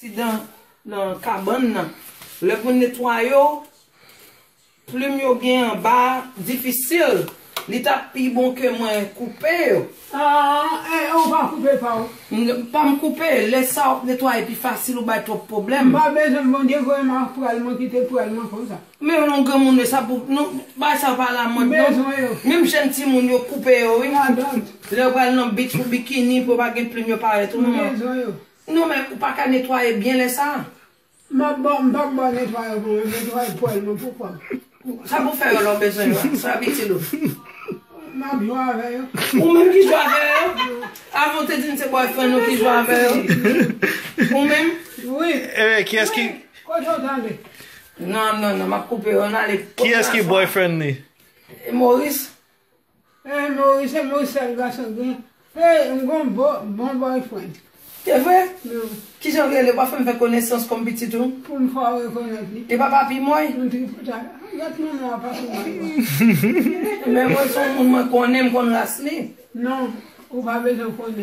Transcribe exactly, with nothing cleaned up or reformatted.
Sidan nan kabann nan. Lè pou netwaye yo, plim yo gen anba difisil. Li t ap pi bon ke mwen koupe yo. Ah, eh, ou pa koupe pa ou. M pa m koupe, lè sa w ap netwaye pi fasil, ou bay twòp pwoblèm. M pa bezwen Bondye voye m ak pral, mwen kite pral mwen konsa. Men yon granmoun, sa pou, nou, bagay sa pa lamòd, non. Bezwen yo. Menm jèn timoun, yo koupe yo, wi. Lè yo pral nan beach pou bikini, pou yo pa gen plim, yo parèt, wi, manman. Bezwen yo. Non, men ou pa ka netwaye byen lè sa. M ap ba, m p ap ba netwaye pou mwen, netwaye pwèl mwen, poukwa? Sa pou fè yo lè w bezwen yo, sa ap itil ou. M ap jwe avè yo. Ou menm ki jwe avè yo? Avan w te di m se boyfriend ou ki jwe avè yo. Ou menm? Wi. Ebyen, kiyès ki Wi. Kote w tande? Non, non, non, m ap koupe yo, ann ale. Kiyès ki boyfriend li? E Maurice. Eh, Maurice, se Maurice sèl gason gen. Eh, m gon bo-, bon boyfriend. Se vre? Non. Kijan l rele? W ap fè m fè konesans kòm pitit ou? Pou m fè w rekonèt li. E papa pi mòy? Yon tripotay. Gad manman w papa mòy. Men mwen se yon moun mwen konnen, m konn ras li. Non, ou pa bezwen konnen.